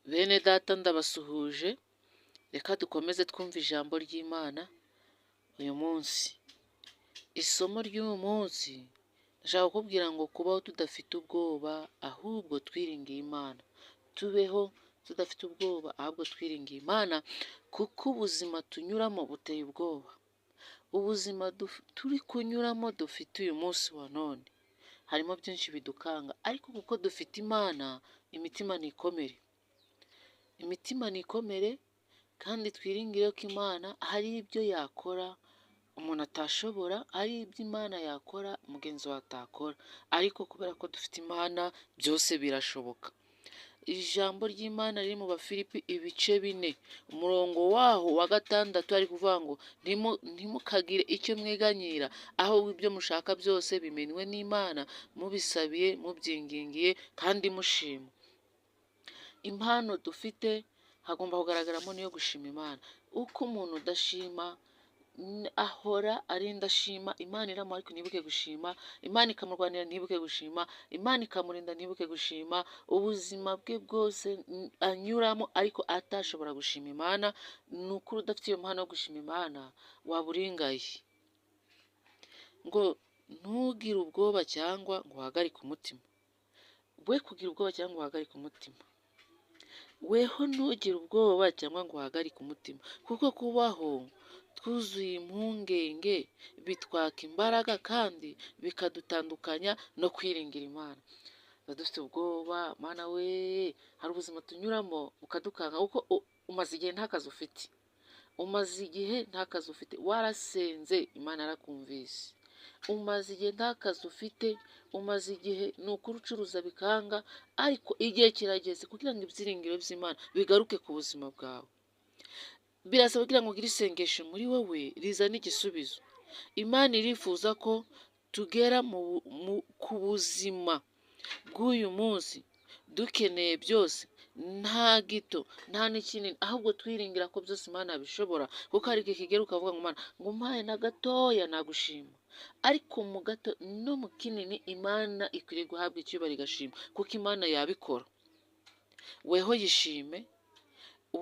Bene data ndabasuhuje, reka dukomeze twumve ijambo ry'Imana uyu munsi. Isomo ry'uyu munsi ndashaka kukubwira ngo kubaho tudafite ubwoba ahubwo twiringiye Imana. Tubeho tudafite ubwoba ahubwo twiringiye Imana kuko ubuzima tunyuramo buteye ubwoba. Ubuzima turi kunyuramo dufite uyu munsi wa none harimo byinshi bidukanga, ariko kuko dufite Imana imitima ntikomere. Imitima ntikomere kandi twiringire ko Imana hari ibyo yakora umuntu atashobora, hari ibyo Imana yakora mugenzi wawe atakora, ariko kubera ko dufite Imana byose birashoboka. Ijambo ry'Imana riri mu Bafilipi ibice 4, umurongo waho wa 6 ari kuvuga ngo ntimukagire icyo mwiganyira, ahubwo ibyo mushaka byose bimenywe n'Imana, mubisabiye, mubyingingiye kandi mushima. Impano dufite hagomba kugaragaramo n'iyo gushima Imana. Uko umuntu udashima ahora ari indashima, Imana iramuha ariko ntibuke gushima, Imana ikamurwanira ntibuke gushima, Imana ikamurinda ntibuke gushima, ubuzima bwe bwose anyuramo ariko atashobora gushima Imana. Ni ukuri udafite iyo mpano yo gushima Imana waba uringaye. Ngo ntugire ubwoba cyangwa ngo uhagarike umutima. We kugira ubwoba cyangwa ngo uhagarike umutima. Weho ntugire ubwoba cyangwa ngo uhagarike umutima, kuko kubaho twuzuye impungenge bitwaka imbaraga kandi bikadutandukanya no kwiringira Imana. Tuba dufite ubwoba, Mana we, hari ubuzima tunyuramo bukadukanga kuko umaze igihe nta kazi ufite, umaze igihe nta kazi ufite, warasenze Imana yarakumvise, umaze igihe nta kazi ufite, umaze igihe ni ukuri ucuruza bikanga, ariko igihe kirageze kugira ngo ibyiringiro by'Imana bigaruke ku buzima bwawe. Birasaba kugira ngo ugire isengesho muri wowe rizane igisubizo. Imana irifuza ko tugera ku buzima bw'uyu munsi dukeneye byose, nta gito nta n'ikinini, ahubwo twiringira ko byose Imana yabishobora, kuko hari igihe kigera ukavuga ngo Mana ngo umpaye na gatoya nagushima, ariko mu gato no mu kinini Imana ikwiriye guhabwa icyubahiro igashima, kuko Imana yabikora. Weho yishime,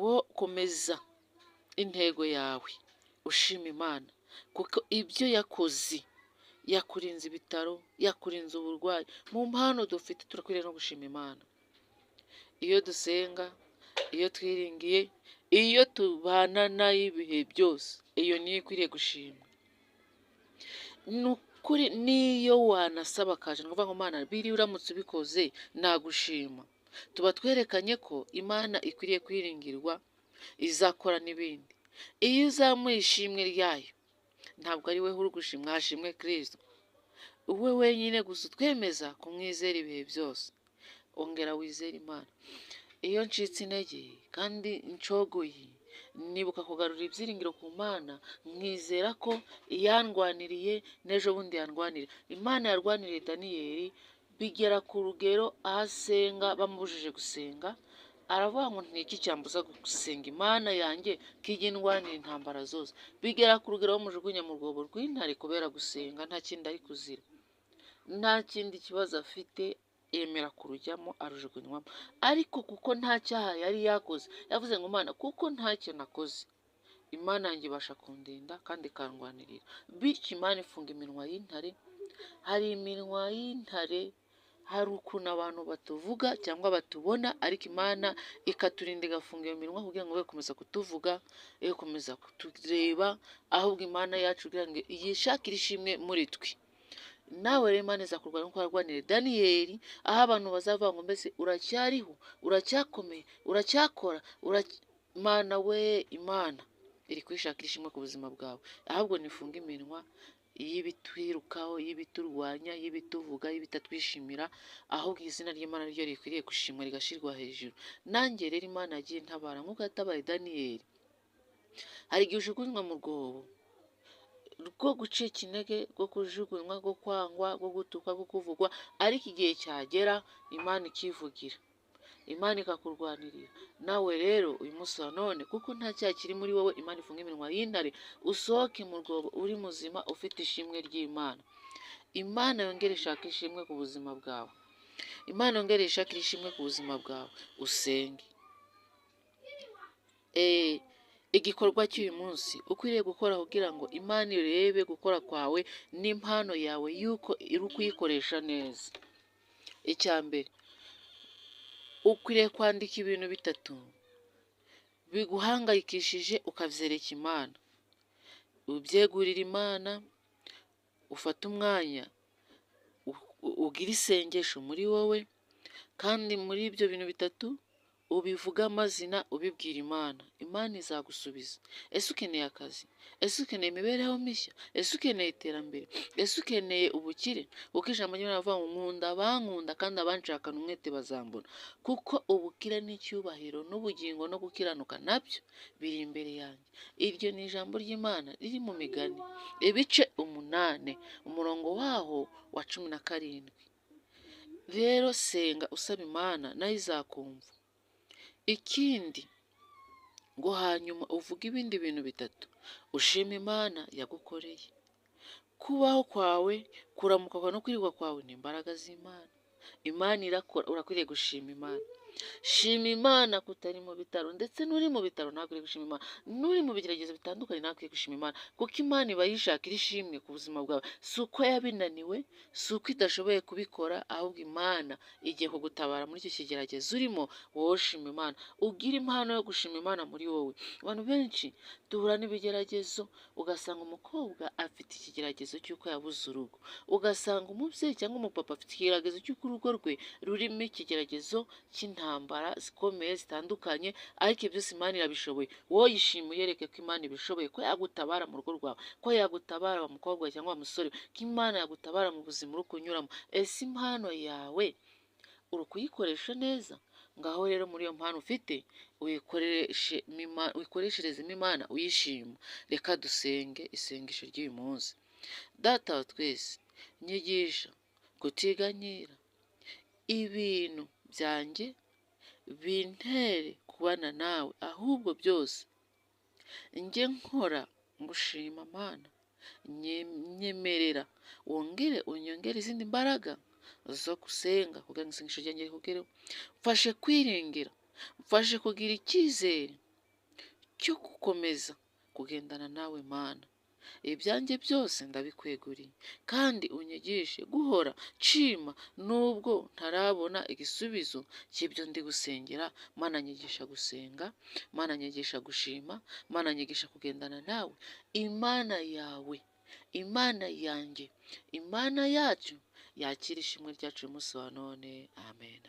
wo komeza intego yawe ushima Imana, kuko ibyo yakoze, yakurinze ibitaro, yakurinze uburwayi. Mu mpano dufite turakwiriye no gushima Imana. Iyo dusenga, iyo twiringiye, iyo tubana nayo ibihe byose, iyo niyo ikwiriye gushimwa. Ni ukuri n'iyo wanasaba akaje ngo uvuga ngo Mana biriya uramutse ubikoze nagushima, tuba twerekanye ko Imana ikwiriye kwiringirwa, izakora n'ibindi. Iyo uzamuye ishimwe ryayo, ntabwo ari we uri gushimwa, hashimwe Kristo. We wenyine gusa utwemeza kumwizera ibihe byose. Ongera wizere Imana. Iyo ncitse intege kandi ncogoye, nibuka kugarura ibyiringiro ku Mana, nkizera ko iyandwaniriye n'ejo bundi yandwanira. Imana yarwaniriye Daniyeli bigera ku rugero aho asenga bamubujije gusenga, aravuga ngo niki cyambuza gusenga Imana yanjye ko ijya indwanira intambara zose. Bigera ku rugero bamujugunya mu rwobo rw'intare kubera gusenga, nta kindi ari kuzira, nta kindi kibazo afite, yemera kurujyamo arujugunywamo. Ariko kuko nta cyaha yari yakoze, yavuze ngo Mana kuko ntacyo nakoze, Imana yanjye ibasha kundinda kandi ikandwanirira. Bityo Imana ifunga iminwa y'intare. Hari iminwa y'intare, hari ukuntu abantu batuvuga cyangwa batubona, ariko Imana ikaturinda igafunga iyo minwa kugira ngo be gukomeza kutuvuga, be gukomeza kutureba, ahubwo Imana yacu kugira ngo yishakire ishimwe muri twe. Nawe rero Imana izakurwanya nk'uko yarwaniriye Daniyeli, aho abantu bazavuga ngo mbese uracyariho, uracyakomeye, uracyakora, Mana we, Imana iri kwishakira ishimwe ku buzima bwawe. Ahubwo nifunge iminwa y'ibitwirukaho, y'ibiturwanya, y'ibituvuga, y'ibitatwishimira, ahubwo izina ry'Imana ryo rikwiriye gushimwa rigashyirwa hejuru. Nanjye rero Imana yagiye intabara nk'uko yatabaye Daniyeli. Hari igihe ujugunywa mu rwobo rwo gucika intege, rwo kujugunywa, rwo kwangwa, rwo gutukwa, rwo kuvugwa, ariko igihe cyagera Imana ikivugira, Imana ikakurwanirira. Nawe rero uyu munsi wa none, kuko nta cyaha kiri muri wowe, Imana ifunga iminwa y'intare, usohoke mu rwobo uri muzima ufite ishimwe ry'Imana. Imana yongere ishake ishimwe ku buzima bwawe. Imana yongere ishakire ishimwe ku buzima bwawe. Usenge. Igikorwa cy'uyu munsi ukwiriye gukora kugira ngo Imana irebe gukora kwawe n'impano yawe yuko iri kuyikoresha neza. Icya mbere, ukwiriye kwandika ibintu bitatu biguhangayikishije ukabyereka Imana, ubyegurira Imana, ufate umwanya ugire isengesho muri wowe, kandi muri ibyo bintu bitatu ubivuge amazina ubibwira Imana, Imana izagusubiza. Ese ukeneye akazi? Ese ukeneye imibereho mishya? Ese ukeneye iterambere? Ese ukeneye ubukire? Kuko ijambo ry'Imana rivuga ngo nkunda abankunda kandi abanshakana umwete bazambona, kuko ubukire n'icyubahiro n'ubugingo no gukiranuka nabyo biri imbere yanjye. Iryo ni ijambo ry'Imana riri mu Migani ibice 8 umurongo waho wa 17. Rero senga usaba Imana nayo izakumva. Ikindi ngo hanyuma uvuge ibindi bintu bitatu ushima Imana yagukoreye. Kubaho kwawe, kuramuka kwawe no kwirirwa kwawe ni imbaraga z'Imana. Imana irakora, urakwiriye gushima Imana. Shima Imana kutari mu bitaro, ndetse n'uri mu bitaro nawe akwiriye gushima Imana, n'uri mu bigeragezo bitandukanye nawe akwiye gushima Imana, kuko Imana iba yishakira ishimwe ku buzima bwawe. Si uko yabinaniwe, si uko idashoboye kubikora, ahubwo Imana igiye kugutabara muri icyo kigeragezo urimo. Wowe shima Imana, ugire impano yo gushima Imana muri wowe. Abantu benshi duhura n'ibigeragezo, ugasanga umukobwa afite ikigeragezo cy'uko yabuze urugo, ugasanga umubyeyi cyangwa umupapa afite ikigeragezo cy'uko urugo rwe rurimo ikigeragezo cy'intambara zikomeye zitandukanye, ariko ibyo byose Imana irabishoboye. Wowe yishime uyereke ko Imana ibishoboye, ko yagutabara mu rugo rwawe, ko yagutabara wa mukobwa cyangwa wa musore, ko Imana yagutabara mu buzima uri kunyuramo. Ese impano yawe uri kuyikoresha neza? Ngaho rero muri iyo mpano ufite uyikoresherezemo Imana uyishima. Reka dusenge isengesho ry'uyu munsi. Data wa twese, nyigisha kutiganyira, ibintu byanjye bintere kubana nawe, ahubwo byose njye nkora ngushima Mana. Nyemerera wongere unyongere izindi mbaraga zo gusenga kugira ngo isengesho ryanjye rikugereho. Mfashe kwiringira, mfashe kugira icyizere cyo gukomeza kugendana nawe Mana. Ibyanjye byose ndabikweguriye, kandi unyigishe guhora nshima nubwo ntarabona igisubizo cy'ibyo ndi gusengera. Mana nyigisha gusenga, Mana nyigisha gushima, Mana nyigisha kugendana nawe. Imana yawe, Imana yanjye, Imana yacu yakira ishimwe ryacu uyu munsi wa none. Amen.